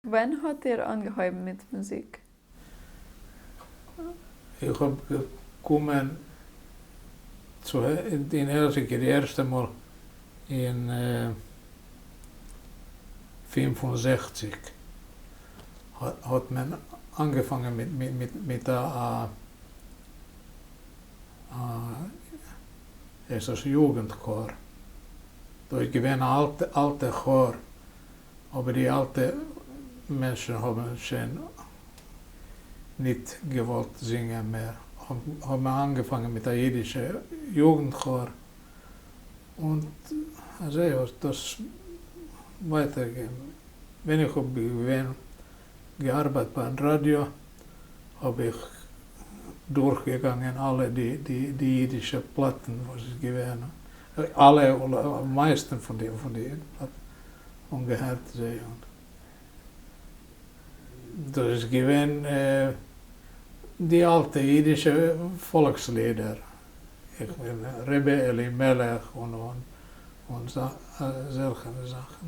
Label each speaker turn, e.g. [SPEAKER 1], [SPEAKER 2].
[SPEAKER 1] ווען האט איר אנגעהויבן מיט מוזיק?
[SPEAKER 2] איך האב געקומען צו אין העלסינקי די ערשטע מאל אין 65 האט מען אנגעפאנגען מיט א הייסט דאס יוגענט כאר, דא איז געווען א אלטע כאר אבער די אלטע מענטשן האבן שוין ניט געוואלט זינגען מער, האט מען אנגעפאנגען מיט א אידישע יוגנט כאר, און אזוי האט דאס ווייטער געגאנגען. ווען איך האב געווען געארבייט ביים ראדיא האב איך דורכגעגאנגען אלע די די אידישע פלאטן וואס איז געווען, אלע מייסטן פון די פלאטן, און געהערט זיי, און דאס איז געווען די אלטע אידישע פאלקס לידער, איך מיין ר' אלימלך און אזעלכע זאכן.